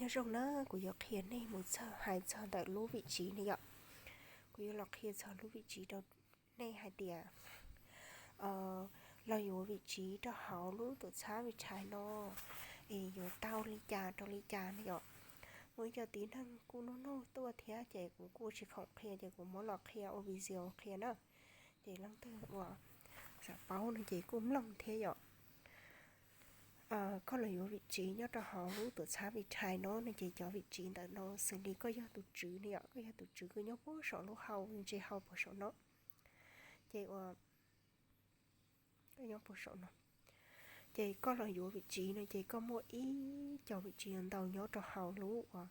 Nyob zoo na, kuv yuav qhia nej mus txog hais txog ntawm lub vim tsiv ne yom. Kuv yuav los qhia txog lub vim tsiv rau nej hais tias los yuav vim tsiv rau hauv lub tuam txhab vim tshais no es yuav tau li cas rau li cas ne yom. Muaj ib co tib neeg kuj nug nug tuaj thiab ces kuv kuj tsis khoom qhia ces kuv muab los qhia ua video qhia na. Ces leej twg uas xav paub no ces kuj mloog thiab yom. Koj los yuav vim tsiv nyob rau hauv lub tuam txhab vim tshais no no ces cov vim tsiv ntawm no xws li koj yog tus tswv ne yom, koj yog tus tswv koj nyob puag saum lub hau ntsis hau puag saum no. Ces uas koj nyob puag saum no, ces koj los yuav vim tsiv no ces koj muaj ib co vim tsiv yuav ntaus nyob rau hauv lub uas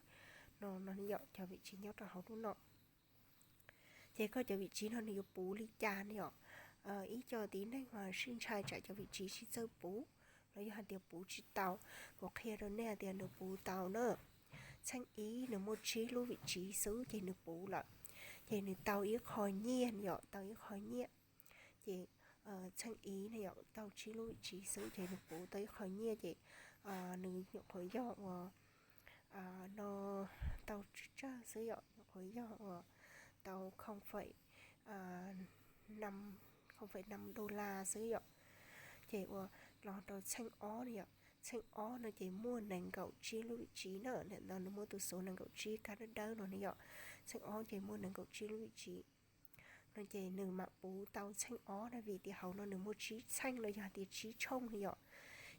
no no yom, cov vim tsiv nyob rau hauv lub no. Ces koj cov vim tsiv no nws yuav puv li cas ne yom. Ib co tib neeg mas sib ntshai tsam cov vim tsiv tsis txawj puv los yog hais tias puv tsis tau. Kuv qhia rau nej hais tias nws puv tau na. Txheej ib nws muaj tsib lub vim tsiv xwb ces nws puv lawm. Ces nws tau ib qho nyiaj ne yom, tau ib qho nyiaj. Ces txheej ib ne yom, tau tsib lub vim tsiv xwb ces nws puv tau ib qho nyiaj ces nws nyuam qhuav yog uas no tau tsawg tsawg xwb yom, nyuam qhuav yog uas tau không phẩy năm đô la xwb yom. Ces uas los rau txheej ob ne yom, txheej ob no ces muaj nees nkaum tsib lub vim tsiv na, ntawm no nws muaj tus số nees nkaum tsib kab dawb dawb no ne yom. Txheej ob ces muaj nees nkaum tsib lub vim tsiv no ces nws mam puv tau txheej ob na, vim tias hauv no nws muaj tsib txheej los yog hais tias tsib tshooj ne yom.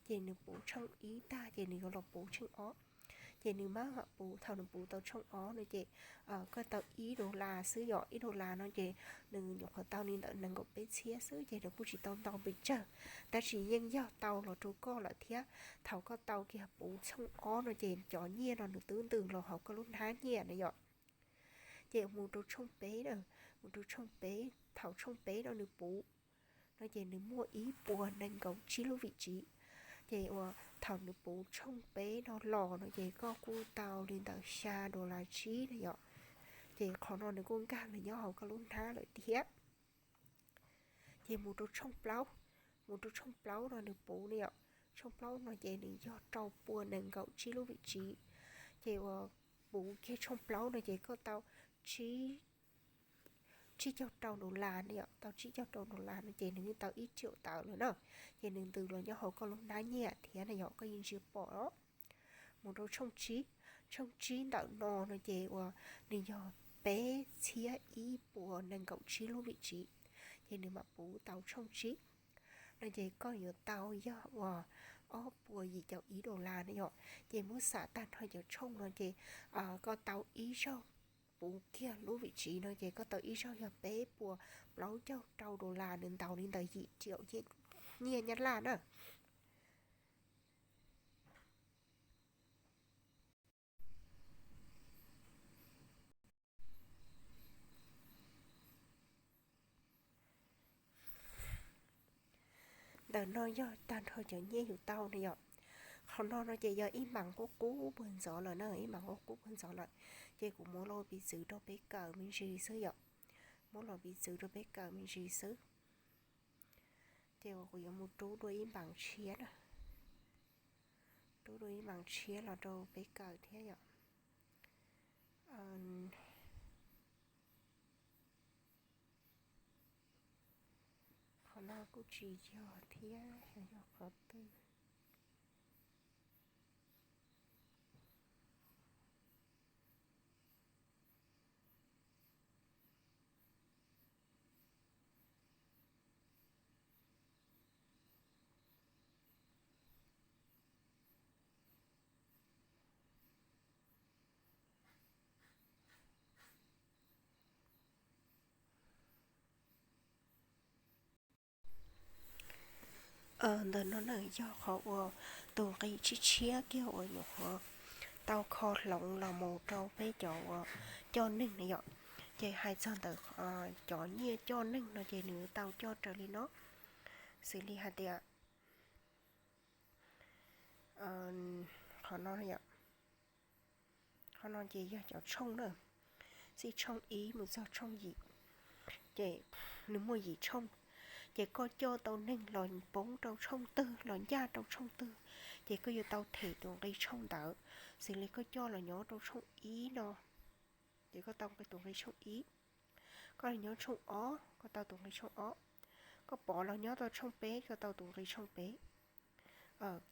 Ces nws puv tshooj ib tag ces nws yuav los puv tsheej ob. Ces nws mam mam puv, thaum nws puv tau tshooj ob no ces koj tau ib đô la xwb yom, ib đô la no ces nws nyuam qhuav tau li ntawm nees nkaum peb txhiab xwb ces nws kuj tsis tau ntau pes tsawg, tab sis yeej yog tau los rau koj lawm thiab. Thaum koj tau kiag puv tshooj ob no ces cov nyiaj no nws twb ntws los hauv koj lub hnab nyiaj na yom. Ces mus rau tshooj peb na, mus rau tshooj peb, thaum tshooj peb no nws puv no ces nws muaj ib puas nees nkaum tsib lub vim tsiv. Ces uas thaum nws puv tshooj peb no los no ces koj kuj tau li ntawm xya đô la tsib na yom. Ces qhov no nws kuj nkag los nyob hauv koj lub hnab lawm thiab. Ces mus rau tshooj plaub, mus rau tshooj plaub no nws puv ne yom. Tshooj plaub no ces nws yog rau puas nees nkaum tsib lub vim tsiv. Ces uas puv kiag tshooj plaub no ces koj tau tsib caug rau đô la ne yom, tau tsib caug rau đô la no ces nws yeej tau ib triệu tawm lawm na. Ces nws ntws los nyob hauv koj lub hnab nyiaj thiab na yom, koj yeej ntsia pom os. Mus rau tshooj tsib, tshooj tsib ntawm no no ces uas nws yog peb txhiab ib puas nees nkaum tsib lub vim tsiv. Ces nws mam puv tau tshooj tsib no ces koj yuav tau yog uas ob puas yim caum ib đô la na yom. Ces muab xam tag nrho cov tshooj no ces koj tau ib zaug puv kiag lub vim tsiv no ces koj tau ib zaug yog peb puas plaub caug rau đô la, nws ntaus li ntawm yim triệu nyiaj Nyab Laj na. Ntawm no yog tag nrho cov nyiaj yus tau na yom. Qhov no no ces yog ib npas qub qub puag ntxov lawm na, ib npas qub qub puag ntxov lawm. Ces kuv muab los piv txwv rau peb kawm me ntsis xwb yom. Muab los piv txwv rau peb kawm me ntsis xwb. Ces uas kuv yuav mus rub dua ib npas tshiab na. Rub dua ib npas tshiab los rau peb kawm thiab yom. Qhov no kuj tsis yog thiab, xyov yog qhov twg. Ntawm no na yog qhov uas tus nqi tshiab tshiab kiag uas nyuam qhuav tau kho hloov los mus rau peb cov uas coj neeg na yom. Ces hais txog ntawm cov nyiaj coj neeg no ces nws tau coj raws li no, xws li hais tias qhov no, qhov no ces yog cov tshooj na, txij tshooj ib mus txog tshooj yim, ces nws muaj yim tshooj. Ces koj coj tau neeg los poob rau tshooj twg, los ncaj rau tshooj twg, ces koj yuav tau them tus nqi tshooj ntawd. Xws li koj coj los nyob rau tshooj ib no, ces koj tau tus nqi tshooj ib. Koj los nyob tshooj ob, koj tau tus nqi tshooj ob. Koj pov los nyob rau tshooj peb, koj tau tus nqi tshooj peb.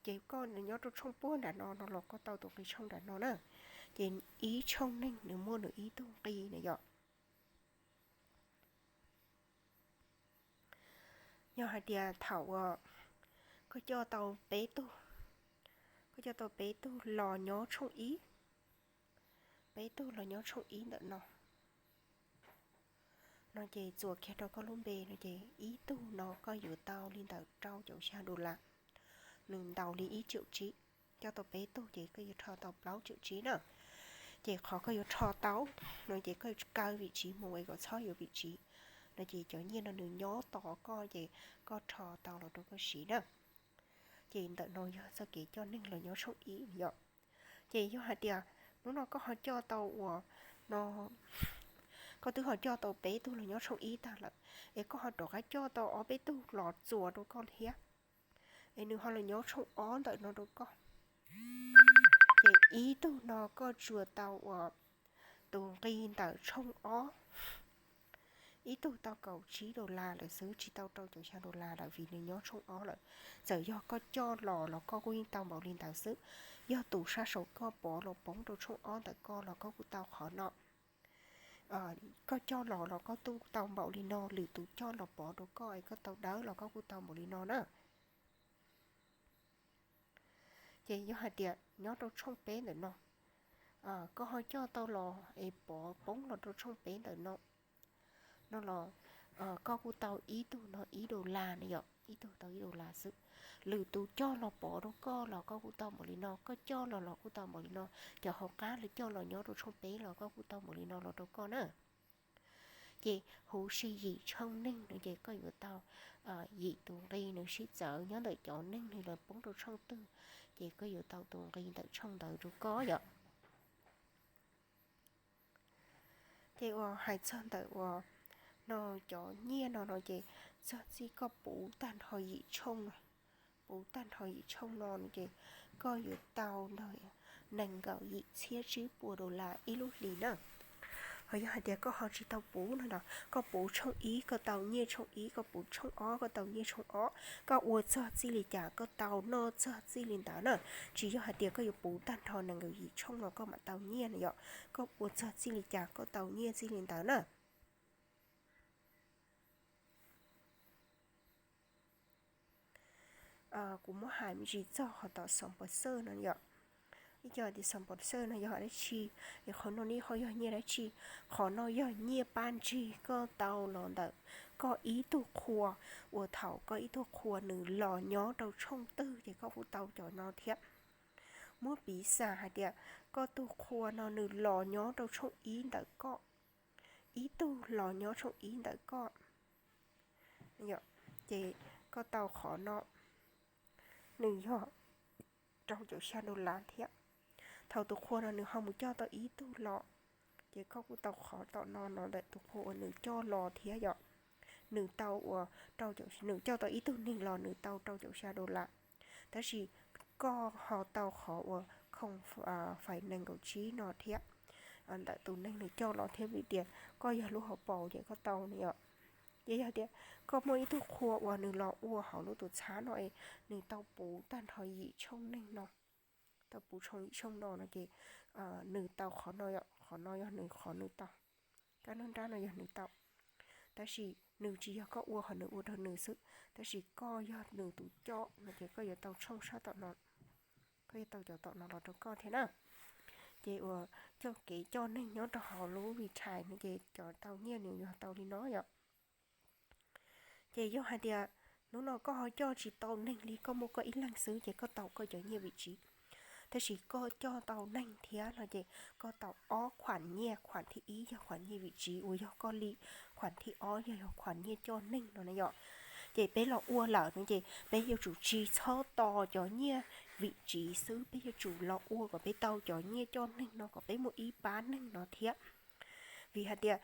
Ces koj nyob rau tshooj puag nram no no los koj tau tus nqi tshooj nram no na. Ces ib tshooj neeg nws muaj nws ib tug nqi na yom. Yog hais tias thaum uas koj coj tau peb tug, koj coj tau peb tug los nyob tshooj ib, peb tug los nyob tshooj ib ntawm no, no ces txuas kiag rau koj lub npe no ces ib tug no koj yuav tau li ntawm rau caum xya dollar, nws ntaus li ib triệu tsib. Coj tau peb tug ces koj yuav rho tau plaub triệu tsib na. Ces qhov koj yuav rho tau no ces koj yuav tsum kaw vim tsiv mus es kom txhob yuav vim tsiv no ces cov nyiaj no nws nyob tos koj ces koj rho tau los rau koj siv na. Ces ntawm no yog txoj kev coj neeg los nyob tshooj ib yom. Ces yog hais tias hnub no koj ho coj tau uas no, koj twb ho coj tau peb tug los nyob tshooj ib tag lawm, es koj ho rov qab coj tau ob peb tug los txuas rau koj thiab, es nws ho los nyob tshooj ob ntawm no rau koj, ces ib tug no koj tsuas tau uas tus nqi ntawm tshooj ob, ib tug tau kaum tsib dollar lawm xwb, tsis tau rau caum xya dollar lawm vim nws nyob tshooj ob lawm. Txawm yog koj coj los los koj kuj yeej tau npaum li ntawd xwb. Yog tus sab saum koj pov los poob rau tshooj ob ntawm koj los koj kuj tau qhov no. Koj coj los los koj kuj tau npaum li no, lwm tus coj los pov rau koj es koj tau dawb los koj kuj tau npaum li no na. Ces yog hais tias nyob rau tshooj peb ntawm no, koj ho coj tau los es pov poob los rau tshooj peb ntawm no, no los koj kuj tau ib tug no ib dollar na yom, ib tug tau ib dollar xwb. Lwm tus coj los pov rau koj los koj kuj tau npaum li no, koj coj los los kuj tau npaum li no, cov hauv qab lawv coj los nyob rau tshooj peb los koj kuj tau npaum li no los rau koj na. Ces huv si yim tshooj neeg no ces koj yuav tau yim tus nqi nws sib txawv nyob ntawm cov neeg nws los poob rau tshooj twg, ces koj yuav tau tus nqi ntawm tshooj ntawd rau koj yom. Ces uas hais txog ntawm uas no cov nyiaj no no ces txog txij koj puv tag nrho yim tshooj, puv tag nrho yim tshooj no no ces koj yuav tau ntawm nees nkaum yim txhiab tsib puas dollar ib lub hlis na. Ho yog hais tias koj ho tsis tau puv no los koj puv tshooj ib koj tau nyiaj tshooj ib, koj puv tshooj ob koj tau nyiaj tshooj ob, koj ua txog txij li cas koj tau noj txog txij li ntawd na. Tsis yog hais tias koj yuav puv tag nrho nees nkaum yim tshooj los koj mam tau nyiaj na yom, koj ua txog txij li cas koj tau nyiaj txij li ntawd na. Kuv muab hais me ntsis txog qhov tom xom pov xawj no yom. Ib co tias xom pov xawj no yog dab tsi, es qhov no ne ho yog nyiaj dab tsi? Qhov no yog nyiaj pab ntsig koj tau los ntawm koj ib tug qhua, uas thaum koj ib tug qhua nws los nyob rau tshooj twg ces koj kuj tau cov no thiab. Muab piv xam hais tias koj tug qhua no nws los nyob rau tshooj ib ntawm koj, ib tug los nyob tshooj ib ntawm koj, ces koj tau qhov no, nws yog rau caum xya dollar thiab. Thaum tus qhua no nws ho mus coj tau ib tug los, ces koj kuj tau qhov tom no no ntawm tus qhua uas nws coj los thiab yom. Nws tau uas rau caum, nws coj tau ib tug neeg los nws tau rau caum xya dollar, tab sis koj ho tau qhov uas khoom fais nees nkaum tsib no thiab ntawm tus neeg nws coj los thiab vim tias koj yog lub hauv paus ces koj tau no yom. Ces yog tias koj muaj ib tug qhua uas nws los ua hauv lub tuam txhab no es nws tau puv tag nrho yim tshooj neeg no, tau puv tshooj yim tshooj no no ces nws tau qhov no, qhov no yog nws qhov nws tau, kab nruab nrab no yog nws tau. Tab sis nws tsis yog koj ua, qhov nws ua rau nws xwb, tab sis koj yog nws tus coj no ces koj yuav tau tshooj sab tom no, koj yuav tau cov tom no los rau koj thiab na. Ces uas coj kev coj neeg nyob rau hauv lub Vithai no ces cov tau nyiaj nws yog tau li no yom. Ces yog hais tias hnub no koj ho coj tsis tau neeg li, koj muaj koj ib leeg xwb ces koj tau koj cov nyiaj vim tsiv. Tab sis koj coj tau neeg thiab no ces koj tau ob khuam nyiaj, khuam thib ib yog khuam nyiaj vim tsiv uas yog koj li, khuam thib ob yog, yog khuam nyiaj coj neeg no na yom. Ces peb los ua lawm no ces peb yuav tsum tsis txhob tos cov nyiaj vim tsiv xwb, peb yuav tsum los ua kom peb tau cov nyiaj coj neeg no kom peb muaj ib pab neeg no thiab. Vim hais tias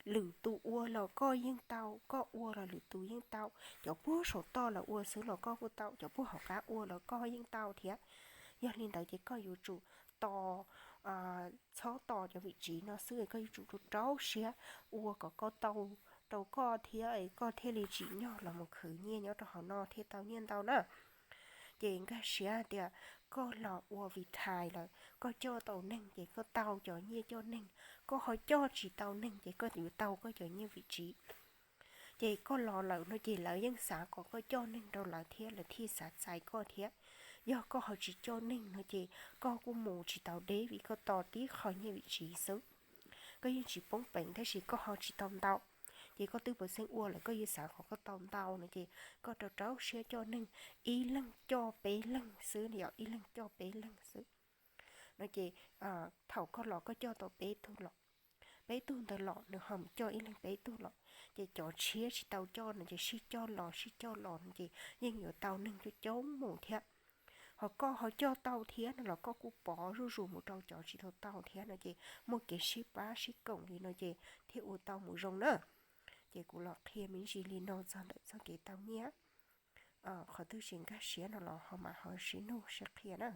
lwm tus ua los koj yeej tau, koj ua los lwm tus yeej tau, cov puag saum toj los ua xwb los koj kuj tau, cov puag hauv qab ua los koj yeej tau thiab. Yog li ntawd ces koj yuav tsum tos, txhob tos cov vim tsiv no xwb, koj yuav tsum rau rau siab ua kom koj tau rau koj thiab, koj thiaj li tsim nyog los mus khwv nyiaj nyob rau hauv no thiaj tau nyiaj ntau na. Ces nkag siab tias koj los ua vim thais lawm, koj coj tau neeg ces koj tau cov nyiaj coj neeg, koj ho coj tsis tau neeg ces koj yuav tau koj cov nyiaj vim tsiv. Ces koj los lawm no ces lawv yeej xav kom koj coj neeg rau lawv thiab, lawv thiaj xav txais koj thiab. Yog koj ho tsis coj neeg no ces koj kuj mus tsis tau deb vim koj tos tib qho nyiaj vim tsiv xwb. Koj yeej tsis poob peev tab sis koj ho tsis tau ntau. Ces koj twb pov xeeb ua lawm koj yeej xav kom koj tau ntau no ces koj rau rau siab coj neeg, ib leeg coj peb leeg xwb, yog ib leeg coj peb leeg xwb no ces thaum koj los koj coj tau peb tug los, peb tug ntawd los nws ho mus coj ib leeg peb tug los, ces cov tshiab tsis tau coj no ces sib coj los sib coj los no ces yeej yuav tau neeg coob coob mus thiab. Ho koj ho coj tau thiab no los koj kuj pov zuj zus mus rau cov tsis tau tau thiab no ces muaj kev sib pab sib koom li no ces thiaj ua tau mus zoo na. Ces kuv los qhia me ntsis li no txog ntawm txoj kev tau nyiaj. Qhov twg tsis nkag siab no los ho mam ho sib nug sib qhia na.